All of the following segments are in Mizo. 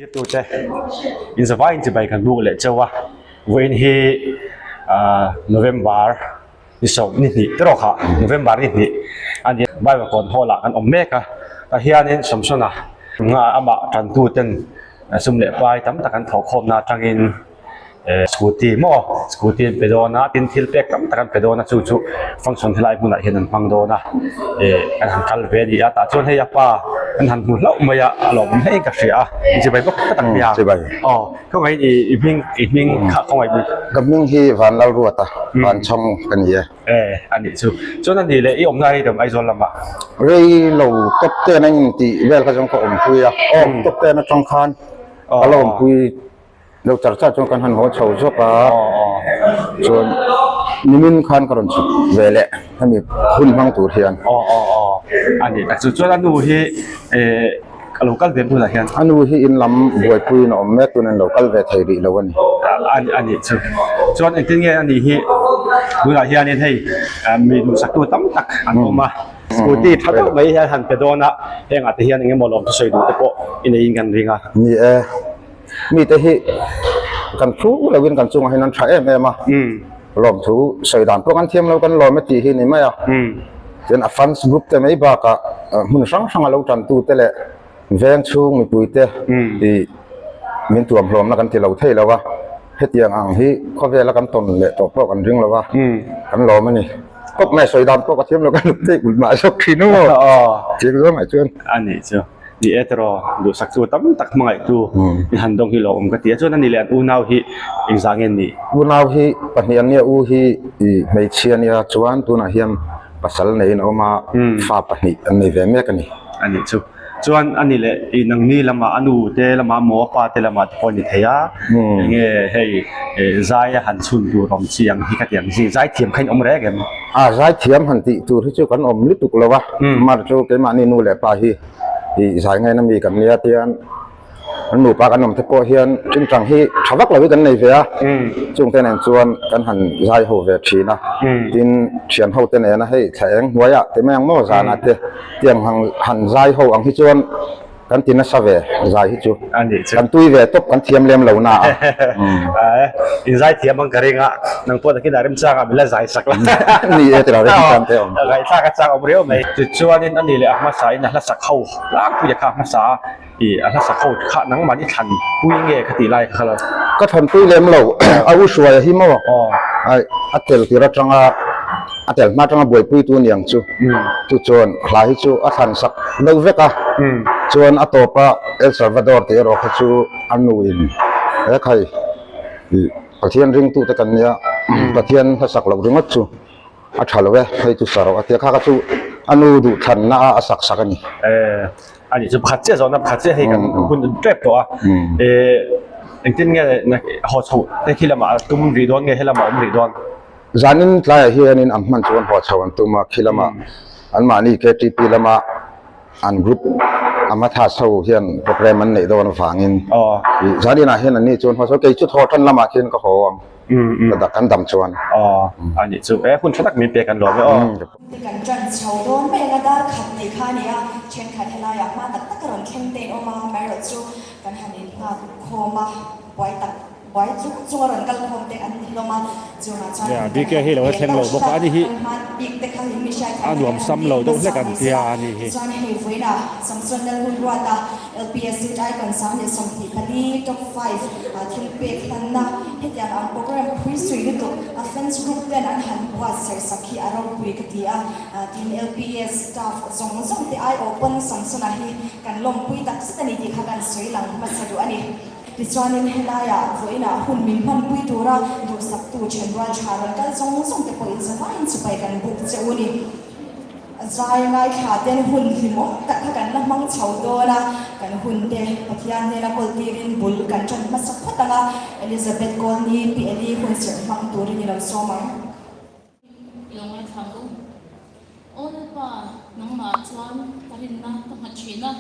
Tirtute inzavaiin chibai kan buk leh chauh a, vawiin hi ah November ni sawm ni hnih te rawh kha November ni hnih a ni a, Bible kawn hall ah kan awm mek a, tah hianin Samsona nga amah tantuten sum leh pai tam tak an thawhkhawmna atangin eh scooty maw scooty an pe dawn a tin thil pek tam tak an pe dawn a chu chu function helai hmunah hian an hmang dawn a eh an han kal ve a ni a tah chuan hei a pa an han hmu hlauh mai a a lawmawm hle in ka hria a inchibai bawk tak ang nia aw khawngaih i i hming i hming kha khawngaih bik ka hming hi Vanlalruata Vanchhawng ka ni e eh a nih chu chuan a nih leh i awmna rei dam Aizawl lamah rei lo top ten a intih vel kha zawng ka awmpui a aw top ten atang khan ka la awmpui Lo char char chuan kan han haw chho zawk a, chuan nimin khan ka rawn chhuk ve leh hemi hun hmang tur hian. Aw aw aw a ni tak chu chuan a nu hi eh a lo kal ve hmunah hian. A nu hi in lam buaipuiin a awm mek tun an lo kal ve thei rih lo a ni. A nih chu chuan engtin nge a nih hi tunah hianin hei mi duhsaktu tam tak an awm a, scooty tha deuh mai hian han pe dawn a, hengah te hian eng emaw lawm thusawi duh te pawh i neiin kan ring a. Ni e. Mite hi kan thu loin kan chungah hian an tha em em a, lawmthu sawi dan pawh kan thiam lo kan lawm e tih hi ni mai a. Chuan a fans group te mai bakah hmun hrang hranga lo tantu te leh veng chhung mipui te ih min tuam hlawmna kan ti lo thei lo a, hetiang ang hi khawvela kan tawn leh tawh pawh kan ring lo a, kan lawm a ni. Kawp mai sawi dan pawh ka thiam lo kan lut thei ulh mah zawk thin aw. Chiang zawng ah chuan. A nih chu. Ni e tiraw, duhsak chu tam tak hmangaihtu i han dawng hi lo awm ka ti a, chuan ani leh an unau hi engzah nge ni? Unau hi pahnih an nia, u hi i hmeichhia nia chuan tunah hian pasal neiin a awm a, fa pahnih an nei ve mek a ni. A nih chu. Chuan ani leh i nangni lamah a nu te lamah maw a pa te lamah te pawh a ni thei a, enge hei zai a han chhun tur awm chi ang hi ka ti ang chi, zai thiam kha in awm reng em? A zaithiam han tih tur hi chu kan awm lutuk lo a, mar chu keimahni nu leh pa hi ih zai ngaina mi kan nia tian an nupa kan awm te pawh hian tingtang hi tha vak lo hi kan nei ve a, chung te nen chuan kan han zai ho ve thin a, tin thian ho te nena hei thla eng hnuaiah ti mai ang maw zanah te tiang han zai ho ang hi chuan Kan ti nasa ve zai hi chu. Kan tui ve tawp kan thiam lem lo na a. In zai thiam ang ka ring a, nang pawh takin a remchang ah min la zai sak la. Ni e tira remchang te awm. Ngaihthlak a chak awm riau mai. Tichuanin a ni leh a hmasa in a hla sak ho tlangpui a kha a hmasa a i a hla sak ho kha nangmah i thlan pui nge ka tih lai kha lo. Ka thlan pui lem lo a u hruaia hi maw a tel tir atanga A tel hma atanga buaipuitu aniang chu chu chuan hla hi chu a thlan sak deuh vek a, chuan a tawpa El Salvador tih erawh kha chu a nuin he khai ih Pathian ringtute kan nia Pathian hla sak loh ringawt chu a tha lo e hei chu sa rawh a tia kha kha chu a nu duh thlanna a a sak sak a ni. A nih chu pakhat chiah zawhna pakhat chiah hei kan hun tep tawh a eh engtin nge haw chhoh te khi lamah a tum rih dawn nge helamah a awm rih dawn? Zanin tlaiah hianin an hman chuan haw chho an tum a, khi lama anmahni KTP lama an group Amathas ho hian programme an neih dawn avangin ih zaninah hian anni chuan haw chho, kei chu thaw tan lamah khian ka haw ang ka dak kan dam chuan. Aw a nih chu e hun tha tak min pek an lawm e aw. Te kan ṭan chho dawn mai ang a, dar khat tih kha a ni a, ṭhenkhat helaiah hma tak tak a rawn thleng te in awm a, amaherawh chu kan han innghak khawm a, buai tak Buai chung chung a rawn kal khawm te an ni hlawm a, chungah chuan Yeah, kan BK han hi lo la pe thleng lo deuh bawk hret a, a, ani hi kan hma bik te kha in mi hriat a thiam nuam takin sam han lo bik deuh hlek hmasa an ni tia sela, a ni hi. tichuan hei vawiinah Samson Lalhunruata LPS Youth Icon 1024 Top 5 ah thil pek hlanna hetiang ang program phui sui lutuk a fans group ten an han buatsaih sak hi a ropui ka ti a, tin LPS staff zawng zawng te aiawh pawn Samsona hi kan lawmpui takzet a ni tih kha kan sawi lang hmasa duh a ni. Tichuanin helaiah vawiinah hun min hmanpui tura duhsaktu thenrual tha rawn kal zawng zawng te pawhin zavaiin chipai kan buk che u ni. Zai ngaithla ten hun hlimawm tak kha kan la hmang chho dawn a, kan hun te Pathian hnena kawl tirin bul kan tan hmasa phawt ang a, Elizabeth Kawlni Pi Eli hun serh hmang turin i lo sawm ang. I lo ngaithla ang u. Aw Lalpa, nangmah chuan ka rinna ka nghat thin a,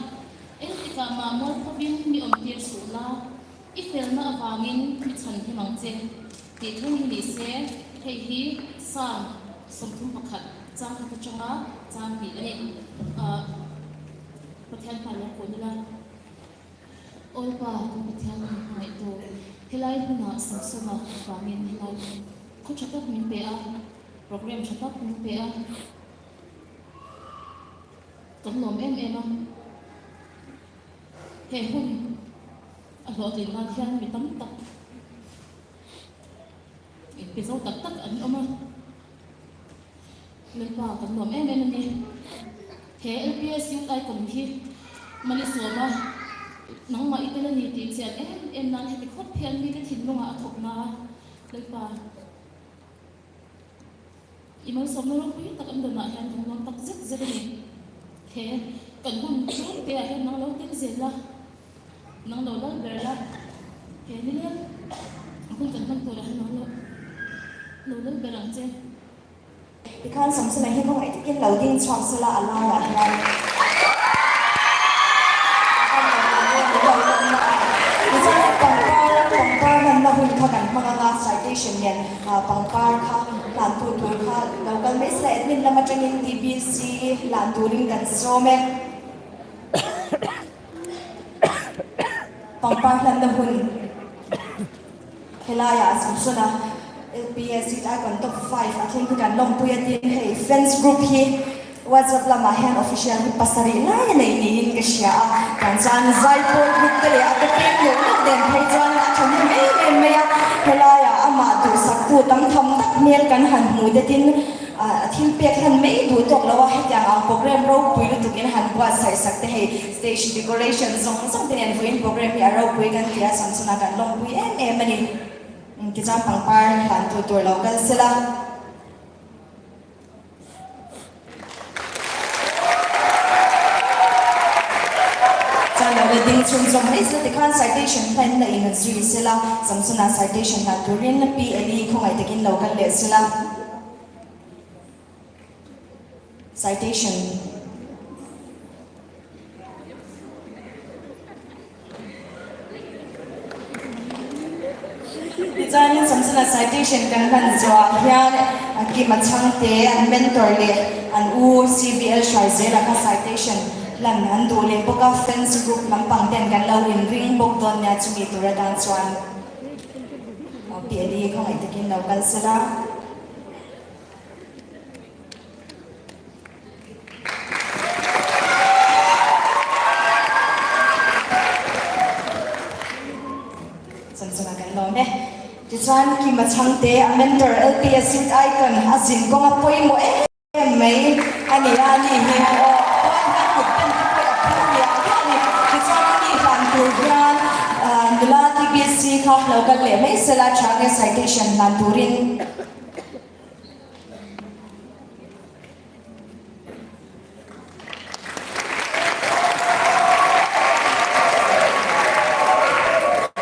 engtikah mah mualphovin mi awmtir suh la, i felna avangin mi chhan him ang che, tih thung hi ni se, hei hi Psalm 31 chang khat atanga chang hnih a ni. Pathian hmai lo kun ila. Awlpa kan Pathian min hmangaihtu, helai hmunah Samsona vangin helai khaw tha tak min pe a, program tha tak min pe a, kan lawm em em a. He hun a hlawhtlin nan hian mi tam tak inpe zo tak tak an awm a. Lalpa kan nuam em em a ni. He LPS Youth Icon hi Malisawma nangmah i tel a ni tih chian em em nan heti khawp hian mite thinlungah a thawk na a, Lalpa i malsawmna ropui tak an dawnah hian kan nuam tak zet zet a ni. He kan hun tlem te ah hian nang lo tel zel la. Nang lo lal ber la, he ni leng a hun kan hman turah hian nang lo lo lal ber ang che. Tikhan Samsona hi khawngaih takin lo ding chhuak sela a laiah hian Tichuan pangpar pangpar hmanna hun kha kan hmang anga citation nen pangpar kha hlan tu tur kha lo kal mai sela admin lam atangin TBC hlan turin kan sawm e. Pangpar hlanna hun helaiah a chhun a, LPS hi tlai kan top 5 a thleng hi kan lawmpui a tin hei fans group hi WhatsApp lamah hian official hi pasarih lai a nei niin ka hria a, kan chuan zaipawl group te leh a te peng loh loh nen phei chuan a thahnem em em mai a, helaiah amah duhsaktu tam tham tak hmel kan han hmu te tin A thil pek hlan mai duh tawk lo a, hetiang ang program ropui lutuk in han buatsaih sak te hei stage decoration zawng zawng te nen vawiin program hi a ropui kan ti a, Samson a kan lawmpui em em a ni. Tichuan pangpar hlan tu tur lo kal sela. Chuan lo la ding chhunzawm mai sela tikhan citation hlan na in zui sela, Samson a citation hlan turin Pi Eli khawngaih takin lo kal leh sela. Citation. Tichuanin Samsona citation kan hman zawhah hian Kima Chhangte an mentor leh an u CVL Hruaizela kha citation hlan an duh leh bawk a, fans group lampang ten kan lo inring bawk dawn nia chumi tur atan chuan PLE khawngaih takin lo kal sela. Chanchana kan lawm e. Tichuan Kima Chhangte a mentor LPS Youth Icon a zin kawnga pawimawh em em mai a ni a, ani hi aw a puan hian kut pen te pawh a phur liah liah a ni. Tichuan ani hlan tur hian nula TBC kha lo kal leh mai sela tha nge citation hlan turin.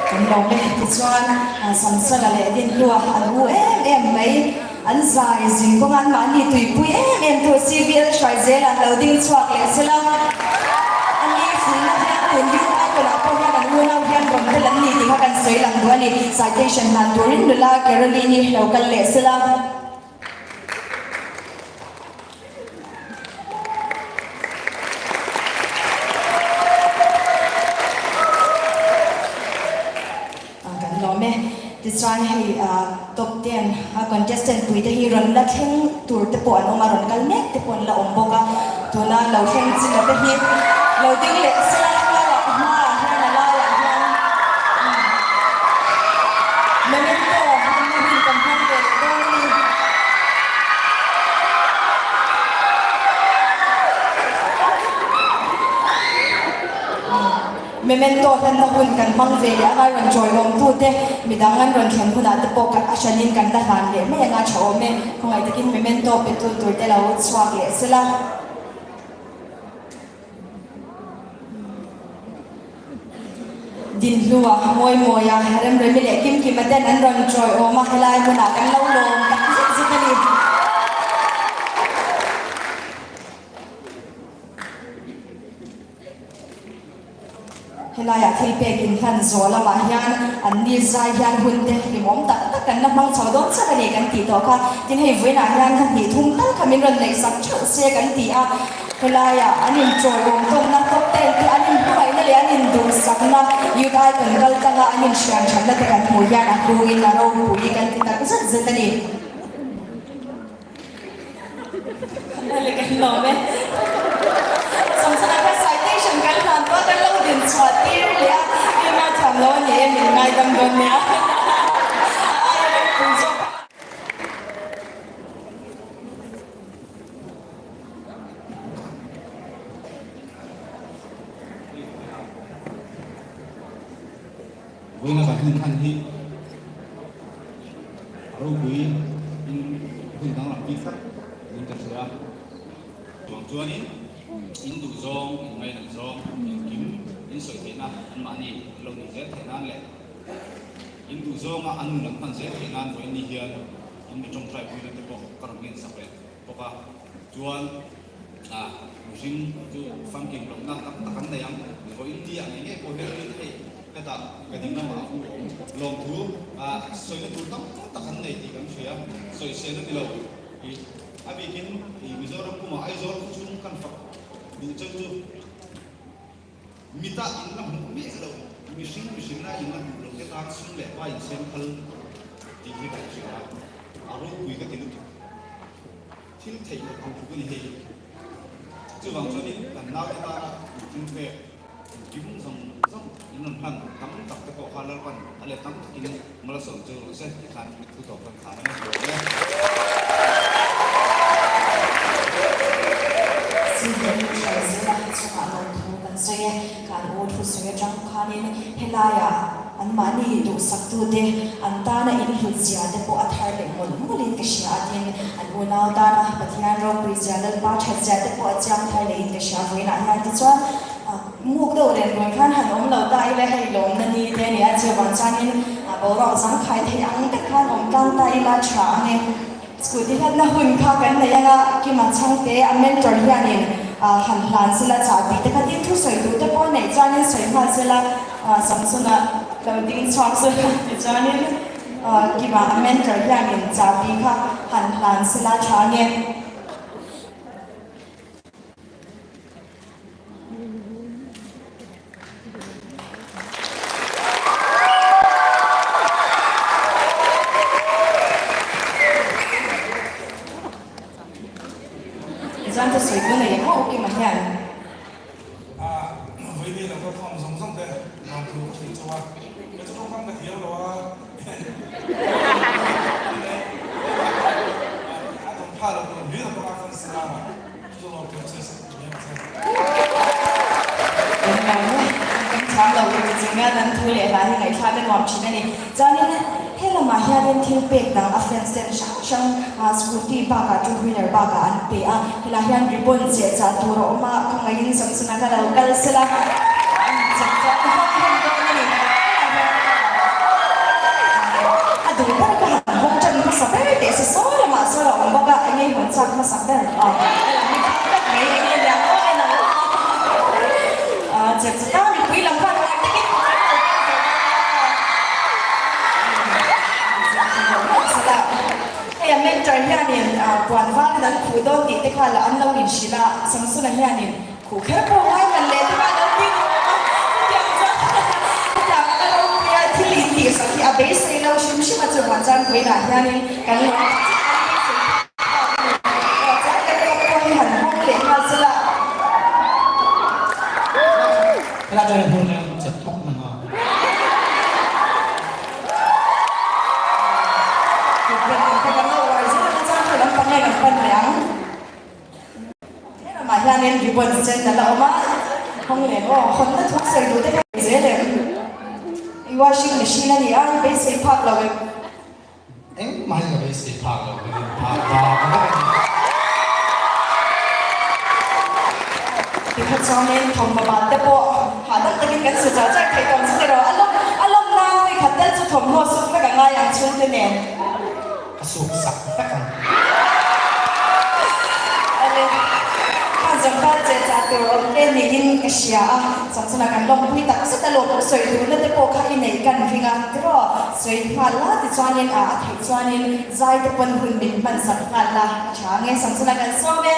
Kan lawm e. Tichuan Samsona leh Dinhlua an u em em mai. An zai zin kawnga an mahni tuipui em em tu CVL Hruaizela an lo ding chhuak leh sela. Ani fulna hian tun Youth Icon ah pawh hian an unau hian rawn tel an ni tih kha kan sawi lang duh a ni. Citation hlan turin nula Caroline-i lo kal leh sela. Kan lawm e. Tichuan hei top ten a contestant pui te hi rawn la thleng tur te pawh an awm a, rawn kal mek te pawh an la awm bawk a. Tuna lo thleng chin te hi lo ding leh sela helaiah hmaah hian a laiah hian memento hmanna hun kan hmang ve leh dawn a ni. Memento hlanna hun kan hmang ve leh anga rawn chawiawmtute midang an rawn thlen hunah te pawh a hranin kan la hlan leh mai anga tha awm e. Khawngaih takin memento petu tur te lo chhuak leh sela. Dinhlua, Mawimawia, Remremi leh Kimkima ten an rawn chawiawm a, helai hmunah kan lo lawm tak zet zet a ni. Helaiah thil pek inhlan zawh lamah hian an ni zai hian hun te hlimawm tak tak kan la hmang chho dawn chauh a ni kan tih tawh kha. Tin hei vawiinah hian kha hnih thum tal kha min rawn neih sak theuh se kan ti a, helaiah an inchawiawm tawnna top ten te an inhmangaihna leh an induhsak. duhsakna Youth Icon kal tlanga an inhriam thatna te kan hmuh hian a hluin a ropui kan ti tak zet zet a ni. Hei kan lawm e. Samsona kha citation kan hlan pawh kan lo din chhuah tir leh a, email thiam lo a ni e min ngaidam dawn nia. A aia ropui zawk a. Vawiina kan hun hman hi a ropui in hun danglam bik tak niin ka hria. Chuang chuanin in duh zawng, in ngainat zawng, engkim in sawi theihna anmahni an lo nih zel theih nan leh in duh zawnga an nun an hman zel theih nan vawiin ni hian in mi tawngtai puina te pawh ka rawn ngensak leh bawk a. Chuan mihring chu famkim lohna tam tak an nei ang. Vawiin ni ah ngei ngei pawh hian in hei hetah ka ding lamah a u awm lawmthu sawina tur tam tak an nei tih kan hria. Sawisel a ni lo. Ih a bikin ih Mizoram pumah Aizawl khaw chhung kan fak duh cheu chu mitah in la hmuh miah loh, mihring mihrinna in la hmuh loh te tan sum leh pa insem phal tih hi kan hria a, a ropui ka ti lutuk. Thil theih loh ang tluk a ni hei. Chuvang chuanin kan naute tana inthil pek engkim zawng zawng in rawn hlan tam tak te pawh kha Lalpan a let tam takin malsawm chu rawh se ti khan thu tawp kan khar a ni. Zingin hruai zela chungah lawmthu kan sawi e. Kan u thu sawi atang khanin helaiah anmahni duhsaktute an tana inhlut zia te pawh a thar leh mawlh mawlhin ka hria a tin an unau tana Pathian ropui zia Lalpa that zia te pawh a chiang thar lehin ka hria vawiinah hian tichuan muk deuh reng reng khan han awm lo ta ila hei lawmna ni te a ni a chuvang chuanin boruak zangkhai thei ang tak khan awm tlang ta ila tha ang e. Scooty hlatna hun kha kan nei anga Kima Chhangte a mentor hianin han hlan sela chahbi te kha tin thu sawi duh te pawh neih chuanin sawi nghal sela Samsona lo ding chhuak sela tichuanin Kima a mentor hianin chahbi kha han hlan sela tha nge. Chuan chu sawi tun a leh maw Ukima hian. A vawi lo ka khawm zawng zawng te lawmthu ka hrilh chauh a, kei chu tawngkam ka thiam lo a, a tawng pha lo tur hlir bawk a kan siam a. Chuanin he lamah hianin thil pek dang a fans ten hrang hrang scooty bakah two wheeler bakah an pe a, helaiah hian ribbon cheh chah tur a awm a, khawngaihin Samsona kha lo kal sela an chak chuan hawng hawng dawn a ni. A duh ber ka han hawng tan hmasa ber teh se sawi lamah sawi a awm bawk a, eng nge hawn chak hmasa ber a helam hi kha vek mai eng nge lian aw en ang a chep chu ta mipui lam khan uar takin kan lo kal ve dawn a hei a mentor hianin puan varin an khuh dawn tih te kha lah an lo inhrilh a Samsona hianin Khuh kher pawh ngai man leh te khan an ding awm a, chutiang chuan hetiang anga ropuia thil in tih sak hi a beisei lo hrim hrim a, chuvang chuan vawiinah hianin kan lo an beisei phak bak a ni. Aw chuan ka tawk pawh hi han hawng leh nghal se la. Helai chuan hmun hian chet thawk na nga. Tukverh lam te kan lo uar zel a, chuan thu lampang nge kan pan leh ang. He ramah hianin ribbon sen a la awm a, hawng leh aw, hawnna thuk sawi duh te kha ei zel em? I washing machine a ni a, i beisei phak lo em? Engmah hi ka beisei phak lo, ka rin phak vang vek a ni. Tikha chuanin thawmhnaw ban te pawh hahdam takin kan su char char thei tawng chu tiraw? A lawm a lawm nan vawikhat tel chu thawmhnaw suk vek a ngai ang chhungte nen. Ka suk sak vek ang. Awle, khan zawng kha che chah tur awm te niin ka hria a, chuan chuna kan lawmpui tak zet a lawm sawi duhna te pawh kha i neih kan ring a, tiraw sawi nghal la tichuanin a a theih chuanin zai te pawn hun min hman sak nghal la a tha ang e, Samsona kan sawm e.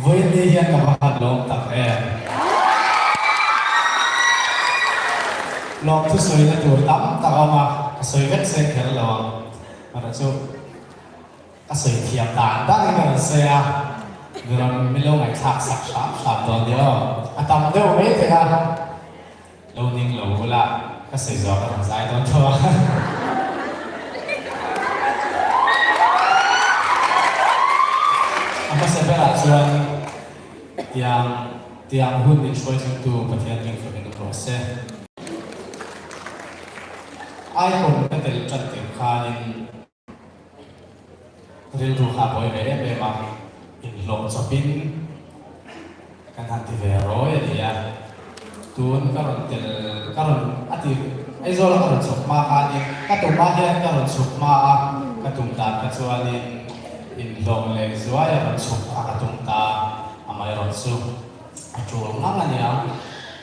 Vawiin ni hian ka va han lawm tak em? Lawmthu sawina tur tam tak a awm a, ka sawi vek seng kher lo ang. Mara chu ka sawi thiam dan danin ka rawn sawi a, mi rawn mi lo ngaihthlak sak hram hram dawn nia aw. A tam deuh mai thei a. Lo ning lo ula, ka sawi zawh ka rawn zai dawn tho a. A hmasa berah chuan tiang tiang hun min hruai thlengtu Pathian hming fakin awm rawh se. Icon ka tel tan tir khanin Rilru kha a buai ve em em a, inhlawh chawpin kan han ti ve rawi a ni a. Tun ka rawn tel, ka rawn a ti, Aizawla ka rawn chhuk hma khanin, ka tum ah hian ka rawn chhuk hma a, ka tum dan kha chuanin inhlawh leh zuai a rawn chhuk kha ka tum ta, amaherawh chu a tul ngang a niang,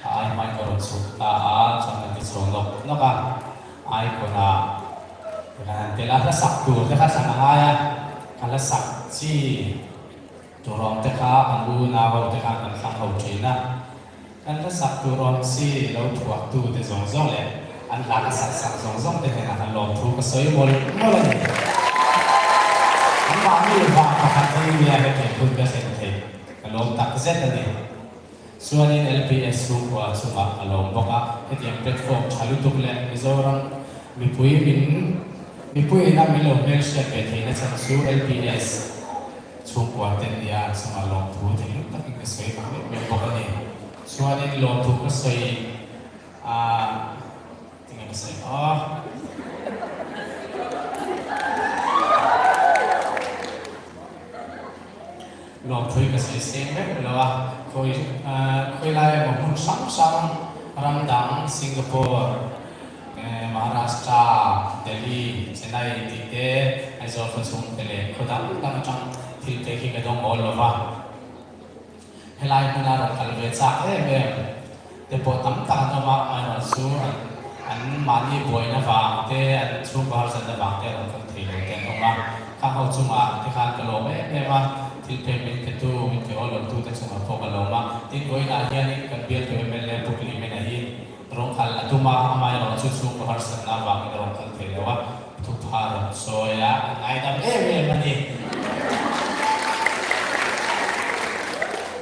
a ai hmain ka rawn chhuk ta a, chuan kan ti chho nawk nawk a. Icon ah kan han tel a, hla sak tur te kha thlan a ngai a, ka hla sak chi tur awm te kha kan unau ho te khan kan thlang ho thin a, kan hla sak tur awm chi lo thuah tu te zawng zawng leh an hla ka sak sak zawng zawng te hnenah kan lawmthu ka sawi mawlh mawlh a ni. Anmahni vang pakhat hi nia hetiang hun ka thlen theih ka lawm tak zet a ni. Chuanin LPS chhungkua chungah a lawm bawk a, hetiang platform tha lutuk leh Mizoram mipui min mipui ina min lo hmelhriat ve theihna chhan chu LPS chhungkua te nia an chungah lawmthu thinlung takin ka sawi tak meuh meuh bawk a ni. Chuanin lawmthu ka sawi a tinge ka sawi aw. Lawmthui ka sawi seng vek lo a, khawi khawi lai emaw hmun hrang hrang ram dang Singapore, Maharashtra, Delhi, Chennai tih te Aizawl khawchhung te leh khaw dang dang atang thil pek hi ka dawng awl lo va. Helai hmuna rawn kal ve chak em em te pawh tam tak an awm a, amaherawh chu an an mahni buaina vang te, an chhungkaw harsatna vang te rawn kal thei lo te an awm a. Khang ho chungah te khan ka lawm em em a, thil pek min petu, min pe awl lotu te chungah pawh ka lawm a. Tin, vawiinah hianin kan bialtu mla Pu Clement-a hi Rawng kal a tum a, amaherawh chu chhungkaw harsatna avangin rawng kal thei lo a, thupha rawn sawi a, a ngaidam em em a ni.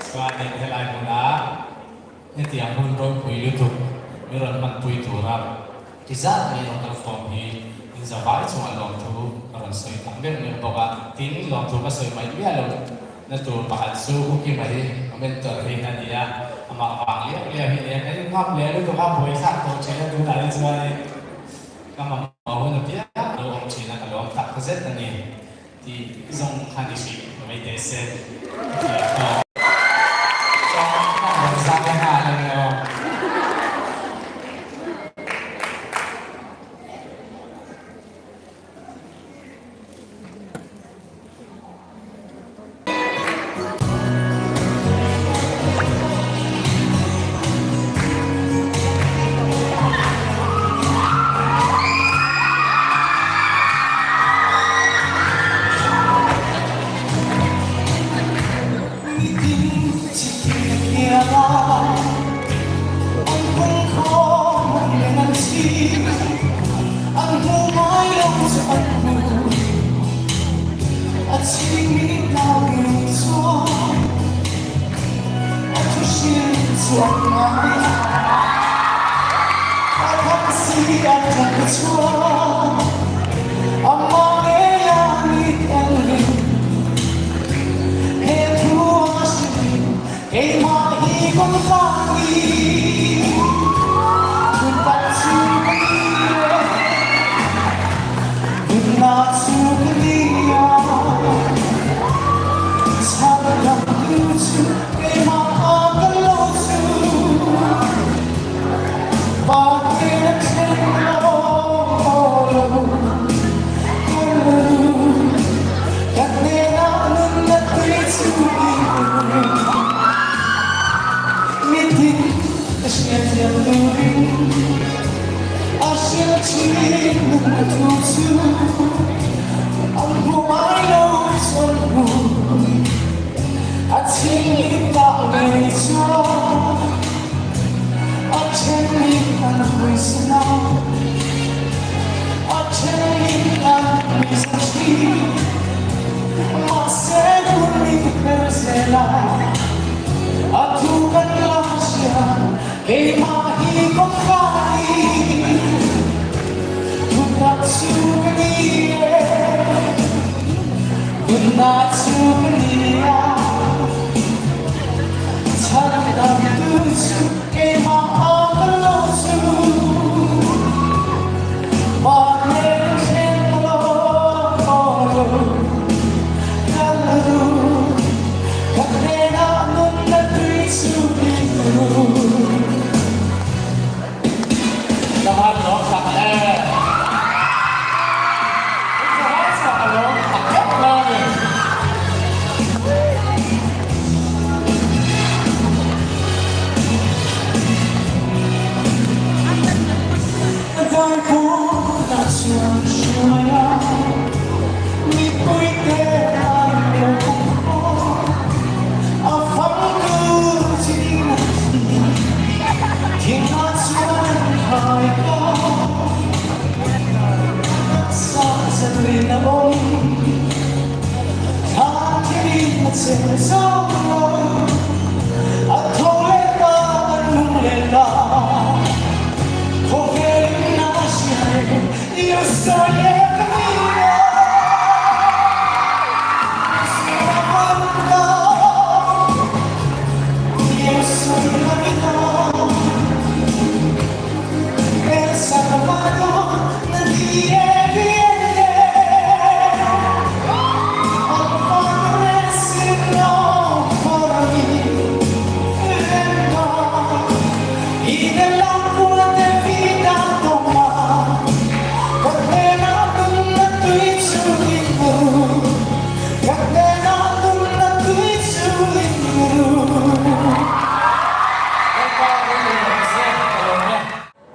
Chuanin helai hmuna hetiang hun ropui lutuk mi rawn hmanpui tura ti zat mai rawn kal khawm hi in zavai chungah lawmthu ka rawn sawi tak meuh meuh bawk a, tin lawmthu ka sawi mai miah lo. Na tur pakhat chu U Kima hi a mentor hi a ni a, amah vang liau liau hi a ni a, kan inngam leh lutuk a, buaithlak tawh thin a tunah hi chuanin ka mamawh hun apiang a lo awm thin a, ka lawm tak zet a ni tih zawng khan i hrih mai teh se ka ti a tawk. Chuan ka rawn zai nghal a ni aw.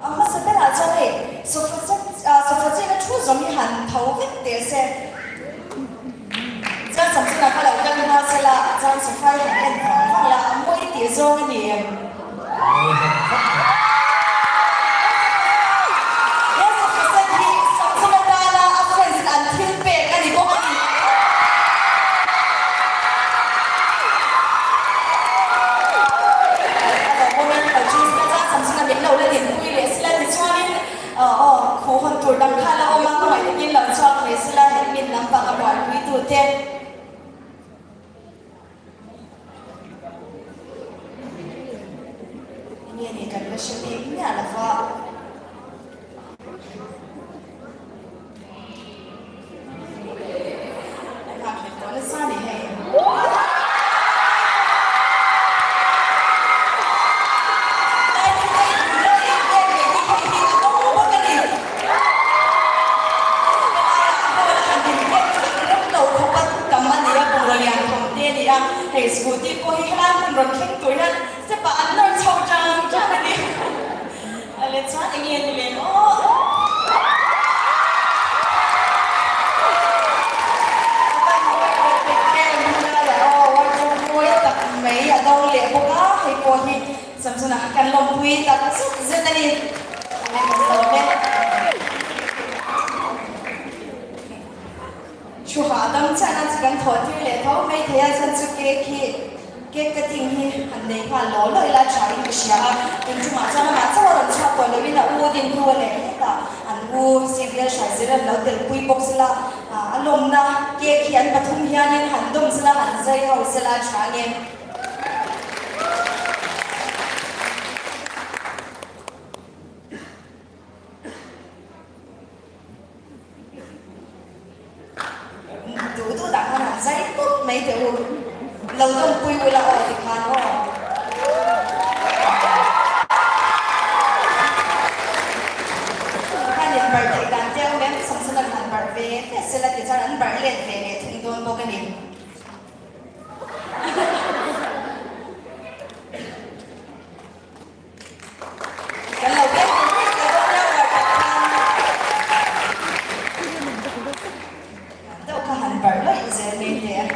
A hmasa berah chuan hei sofa set sofa chena thu zawm hi han tho vek teh se. Chuan Samsona kha lo kal hma se la, chuan sofa hi han en vang vang la, a mawi tih zawng a ni em? He sofa set hi Samsona tana a fans an thil pek a ni bawk a ni. A lo awmin ka choose na chuan Samsona min lo la dinpui leh sila tichuanin aw khuh hawn tur dang kha la awm a, ka ngaih takin lo chhuak leh sila admin lampang a buaipui tute. Enge ni kan la hre bik miah lova. Hei scooty pawh hi helai hmun rawn thleng tur hian step ah an nawr chho tang tang a ni. Ale chuan eng nge ni lem aw. A van mawi leh pek em helaiah aw wardrobe mawi tak mai a dawng leh bawk a, hei pawh hi Samsona kha kan lawmpui tak zet zet a ni. Ale kan lawm e. Thu hahdam chiahna chu kan thawh tir leh tho mai thei a, chuan chu cake hi cake cutting hi han nei nghal law law ila tha in ka hria a, tun tumah chuan amah chauh a rawn chhuak tawh loin a u din hnu a leh hetah an u CVL hruai zir an lo telpui bawk sela, a lawmna cake hi an pathum hianin han dawm sela han zai ho sela tha nge. Duh duh dah khan han zai tawp mai teh u. Lo dawmpui ula aw ti khan aw. Khan in barh theih dan te awm em? Samson an han barh ve ve sela ti chuan an barh let ve leh thung dawn bawk a ni. Kan lo beng tur vek ta dawn nia uar tak khan deuh kha han barh lawih zel mai teh a.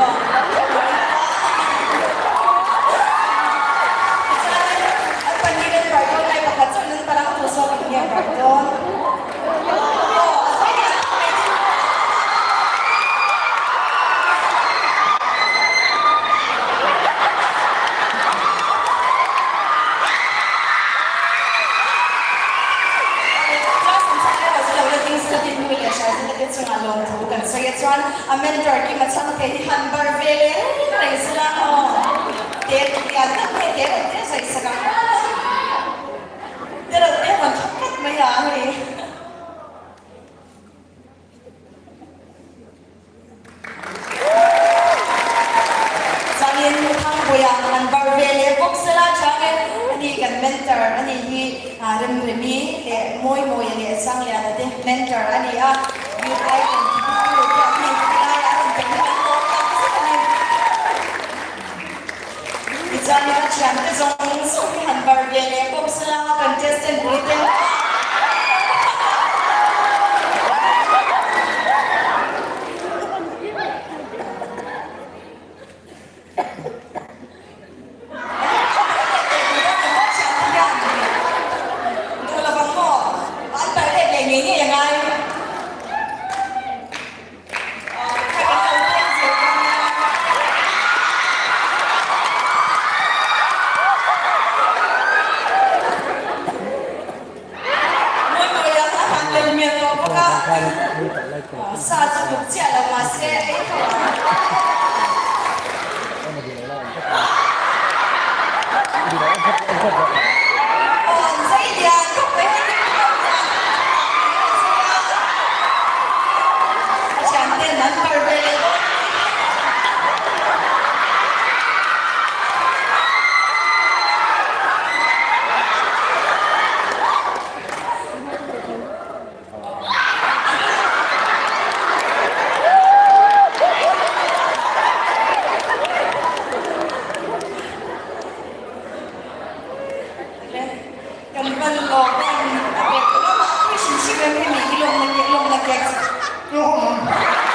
Aw. Tichuanin an pahnihin an barh dawn lai pakhat chuan an parang tur zawk in nge barh dawn. Aw a sawi nia. a chuan a mentor Kima Chhangte hi han bar ve leh reng reng sela aw. Te lian tak mai te rawn te zai sak ang te rawn te rawn thawk tlat mai a hei. Chuanin Thangpuia an bar ve leh bawk sela chuanin ani kan mentor a nih hi Remremi leh Mawimawia leh Sangliana te mentor a ni a, Youth Icon ti tu te an hei helaiah a rawn tel hi kan lawm tak zet a ni. Tichuanin a thiante zawng zawng hi han bar ve leh bawk sela contestant pui te. Duh lovang maw? An bar let leh ngei ngei a ngai. Sa chu tluk chiah lo mahse ei tho ang. Aw an zai lian khawp mai hei hi A thianten an par ve leh dawn a ni. Kan van lawm em a pek ta lamah a pui hrim hrim em hemi i lawmna kek lawmna kek chu.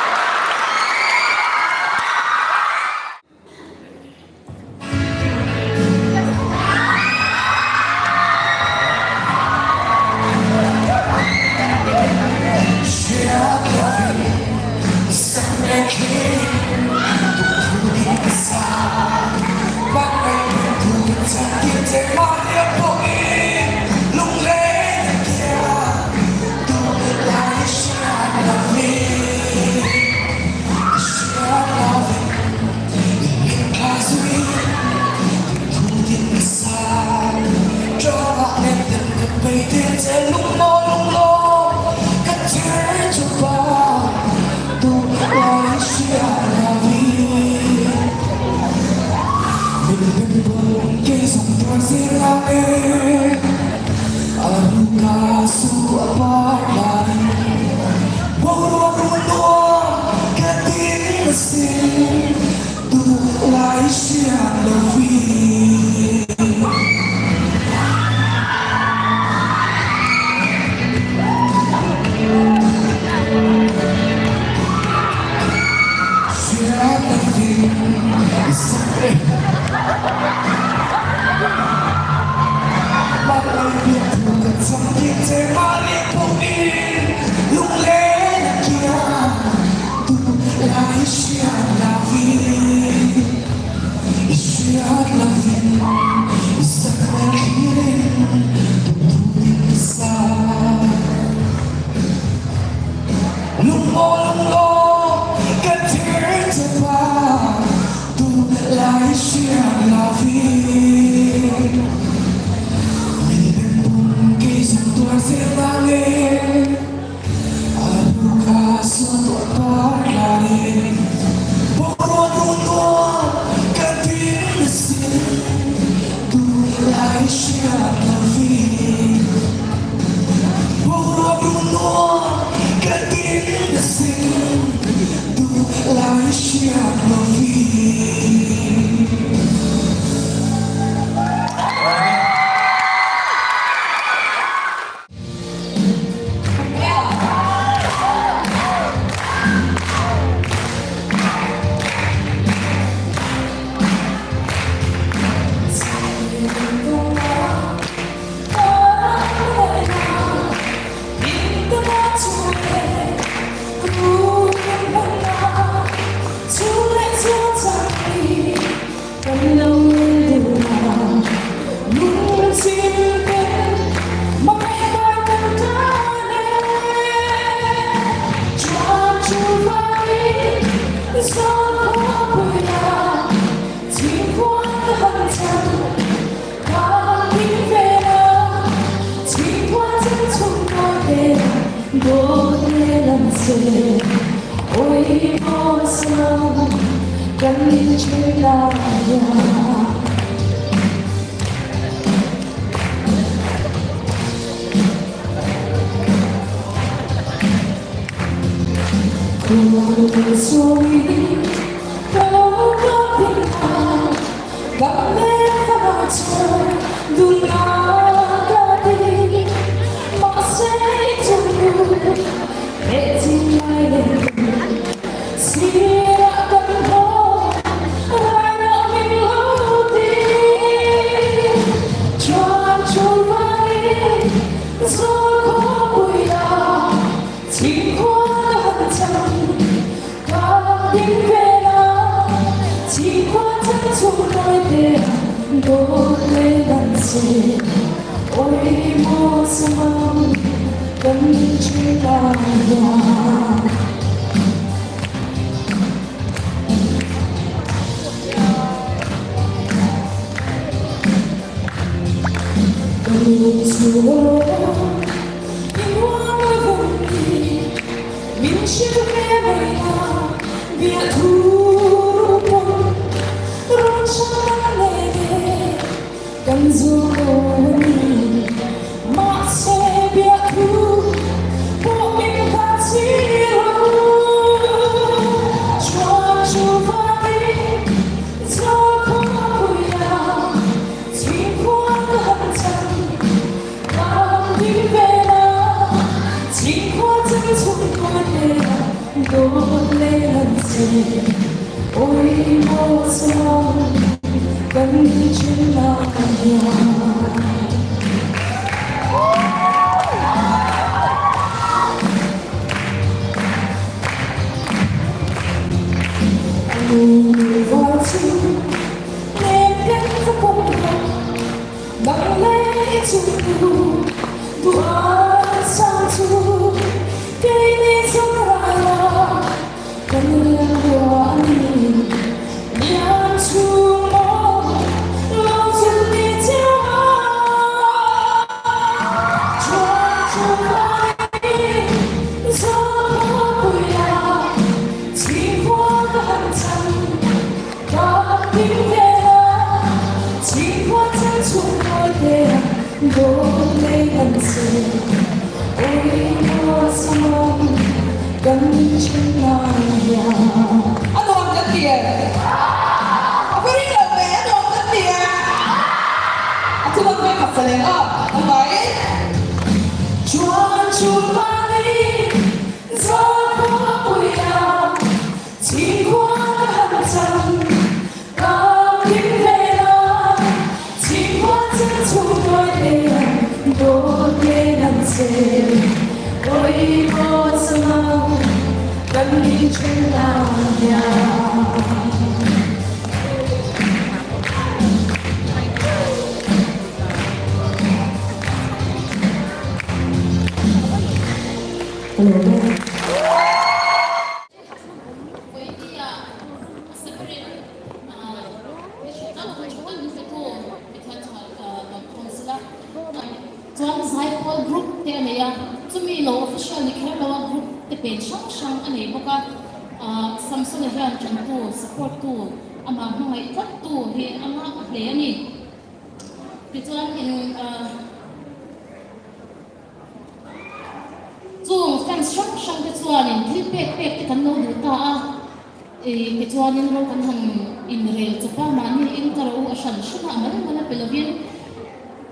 Chuan Zaipawl group te a nei a, chumi lo official ni kher lo a group te pen hrang hrang a nei bawk a, Samsona hian tantu, support tu, amah hmangaih tlat tu hi a ngak hle a ni. Tichuan in chung fans hrang hrang te chuanin thil pek pek te kan lo duh ta a. Tichuanin ro kan han inrel chawp a, mahni in ka ro a hran hran a, a mal mal a pe lovin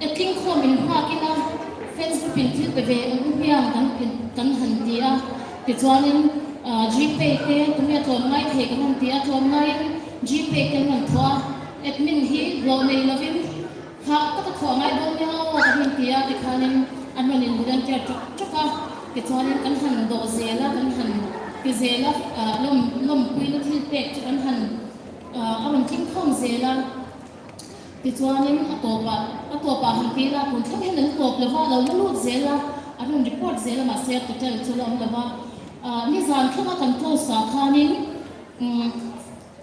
e tling khawm in nghak ila fans group in thil pe ve ang u hmiang kan kan han ti a, tichuanin Gpay te tunge a tlawm ngai thei kan han ti a, tlawm ngaiin Gpay te an rawn thawh a, admin hi hlawh nei lovin Hah taka thawh ngai dawn nia aw kan rawn ti a, tikhanin an rawn in volunteer ṭak ṭak a, tichuanin kan han dawh zel a, kan han ti zel a, lawm lawmpuina thil pek chu kan han a rawn tling khawm zel a, tichuanin a tawpah a tawpah han ti ila tun thleng hian an tawp lo va, a lo la lut zel a, an rawn report zel a mahse total chu a la awm lo va, nizan thlenga kan close ah khanin.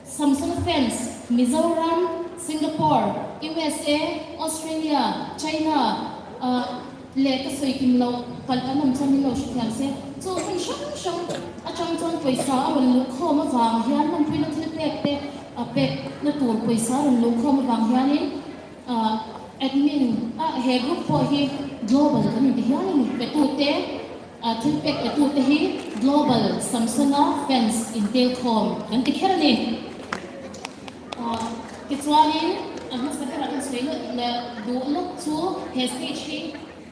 Samsung fans Mizoram, Singapore, USA, Australia, China leh ka sawi kim loh palh an awm chuan min lo hrethiam se. Chu hmun hrang hrang atang chuan pawisa a rawn luh khawm avang hian lawmpuina thil pek te pek na tur pawisa a rawn luh khawm avang hianin admin a he group pawh hi global kan inti hial a ni. Petute Thil pek pe tute hi Global Samsona fans intel khawm kan ti kher a ni. Tichuanin a hmasa berah kan sawi leh duh lawk chu he stage hi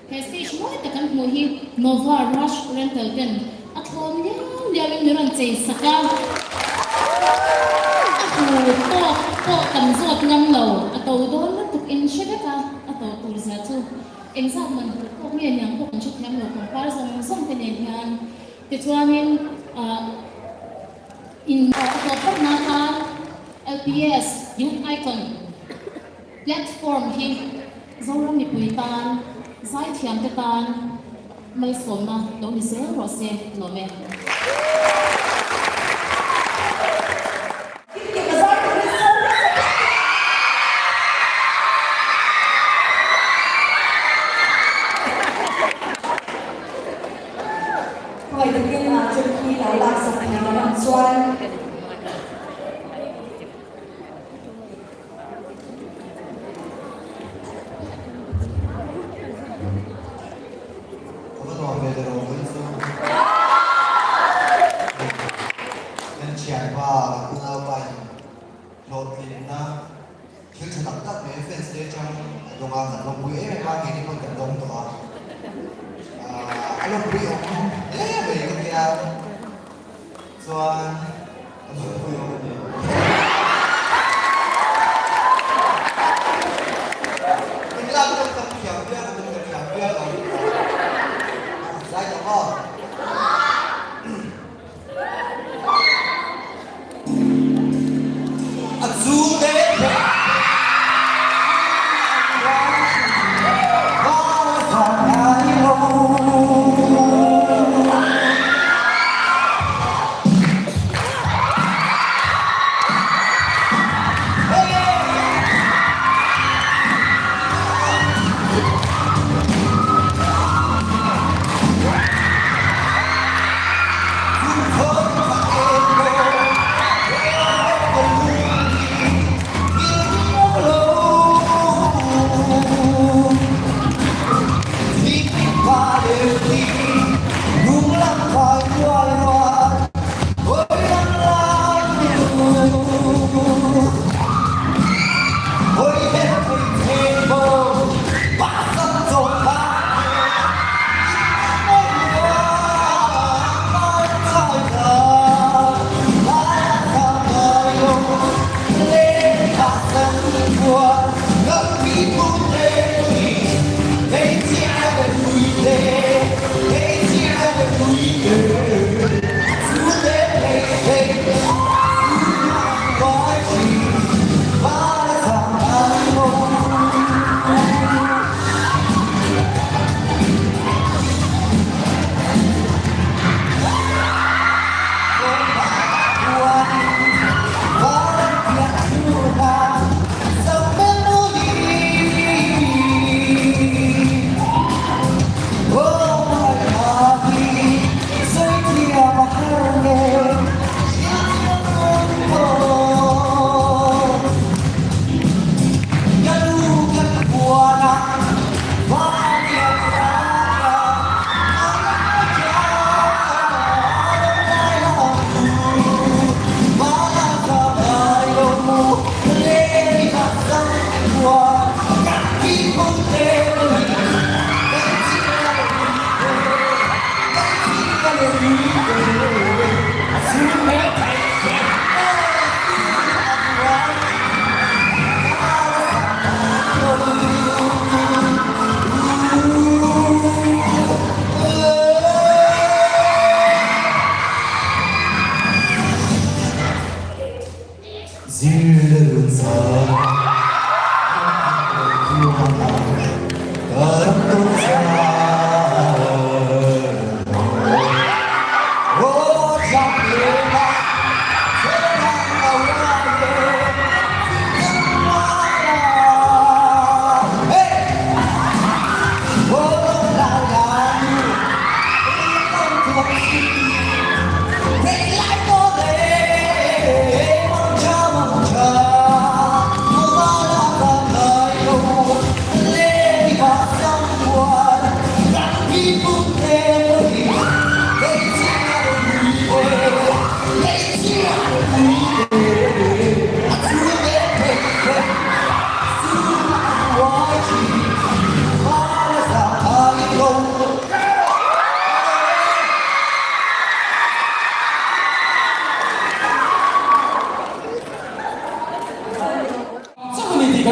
he stage mawi tak kan hmuh hi Nova Rush Rental ten a thlawn liau liauin min rawn chei sak a. A hu tawk pawh kan zawt ngam lo, a to dawn lutuk in hre vek a, a to tur zia chu. Engzat man tur pawh nge niang pawh kan hrethiam lo pangpar zawng zawng te nen hian tichuanin ah in a tawp phawt nan khan LPS Youth Icon platform hi Zoram mipui tan zaithiam te tan malsawmna lo ni zel rawh se lawm e. Khawi takin ah trip hi lo laksak thei kan awm chuan. Ka va nuam ve ta lo mai chu. Kan thianpa, kan unaupa in hlawhtlinna thil tha tak tak mai fans te atang a dawng a, kan lawmpui em em a, keini pawn kan dawng tawh a. A lawmpui awm hle mai ka tia. Chuan a lawmpui awm a ni. Engla pawh ka thiam viau lo, ka thiam viau lo. Zai tawh maw? A zu te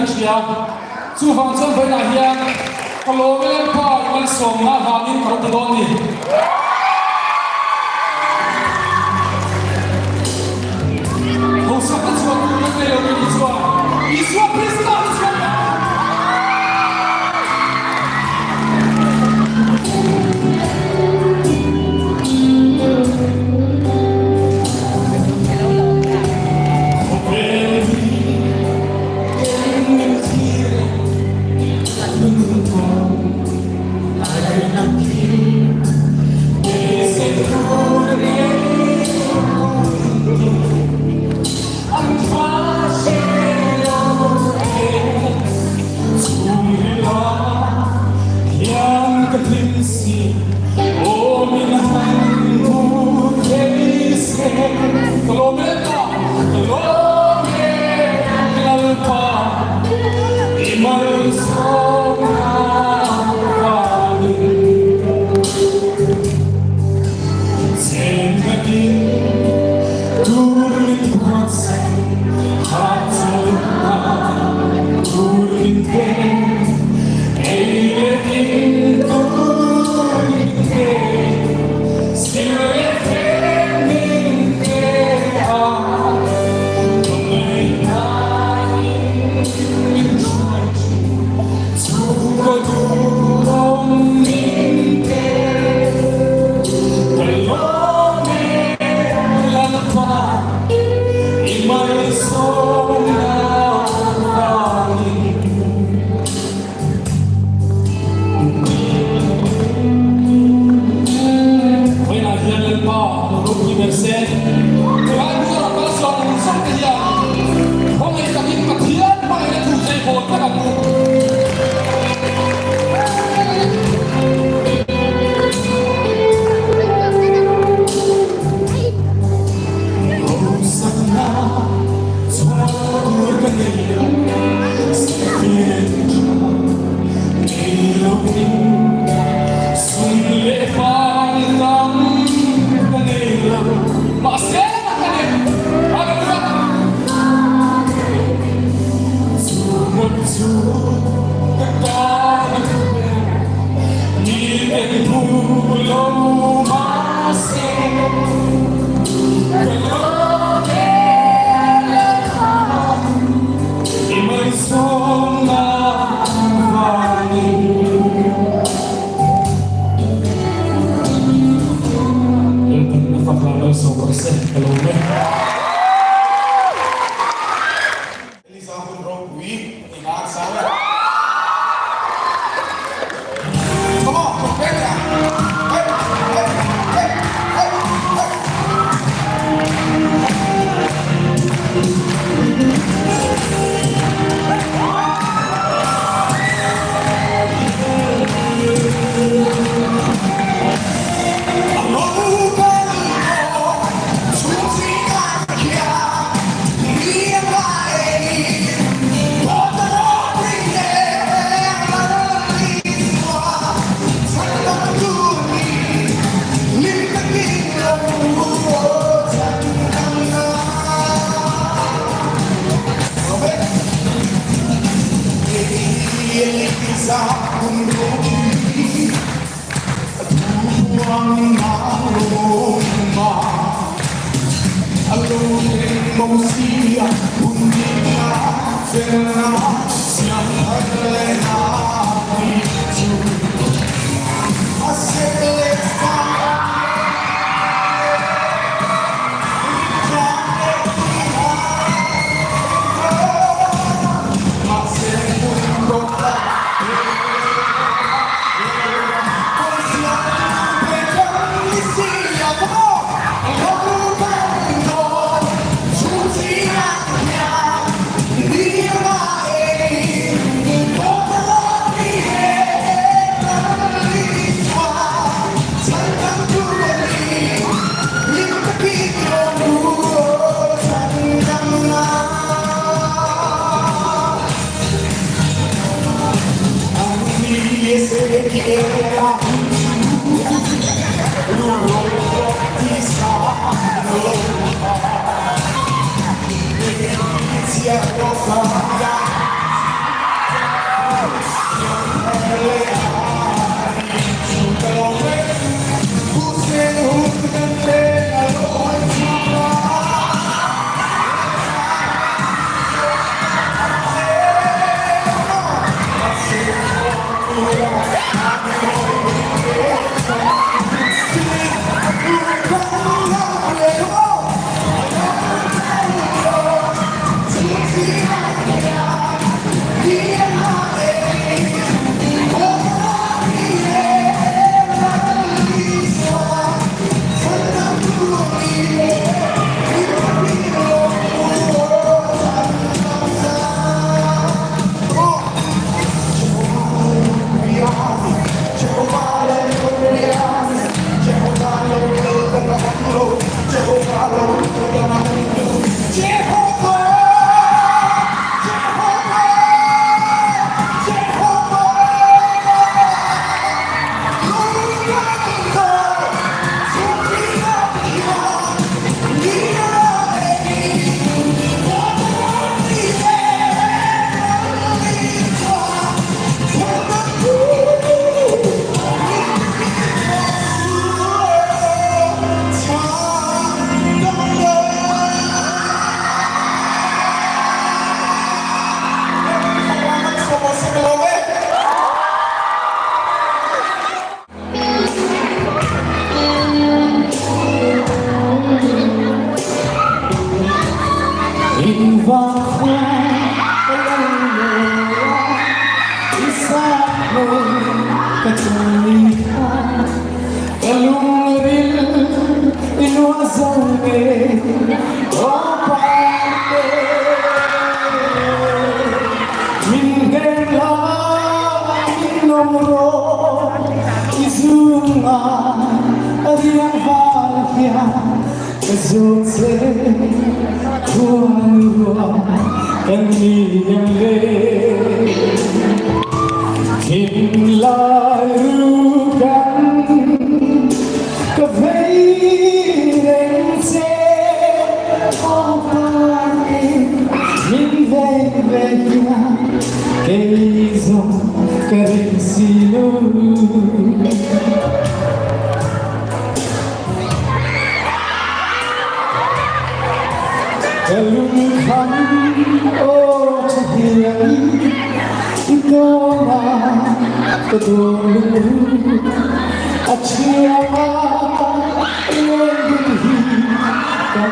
kan hria. Chuvang chuan vawiinah hian ka lawm e Lalpa i malsawmna avangin ka lo ti dawn ni. Hausakna chhuah tur kan nei lo ni chuan Isua Krista hi chhuak ang. chhuah zo nge aw Parte Min hnem la min awm rawh i zunga a riang val hian ka zawt che khuan ruah kan ni ang le Thinlai ru kan ka vei reng che aw Parte min vei ve hian kei zawng ka ring si lo. Ka lungkham aw tha hian i tawn a ka dawn lungru a thiam a leng dun hi ka ngaithla nge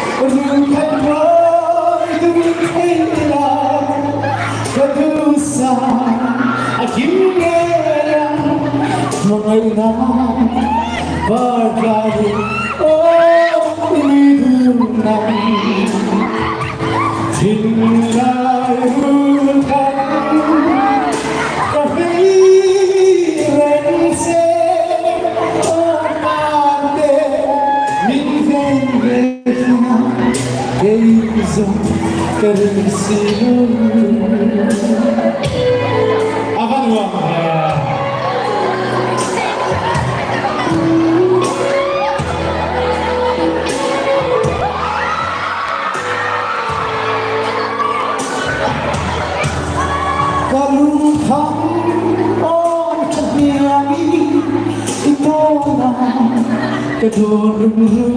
Rukhat mawi dun thei ila ka duhsa a kim ngei ang hmangaihna Bartlai aw i dun ang Thinlai rul khat ka vei reng che aw Parte min vei ve hna kei zawng ka ring si lo. A va nuam ve. Ka lungkham aw tha hniam i i tawn a ka dawn rum rum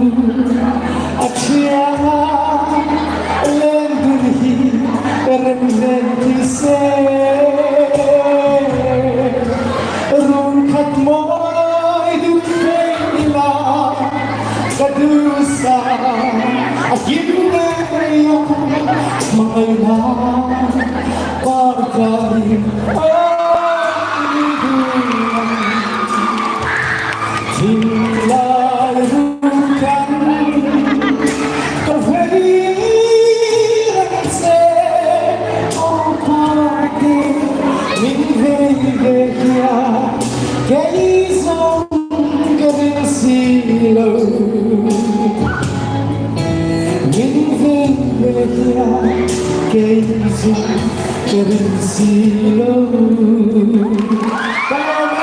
a thiang a leng dun hi ka rem len ti se Run khat mawi dun thei ila ka duhsa a kim ngei ang hmangaihna par tlai a ni dun ang thinlai run kan ka vei reng che aw Parte. Min vei ve hian kei zawng ka ring si lo. Min vei ve hian kei zawng ka ring si lo. Ka lawm e!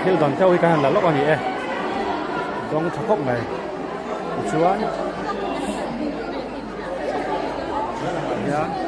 Thil dang deuh hi kan han la lawk a ni e dawng tha khawp mai tichuan he lamah hian.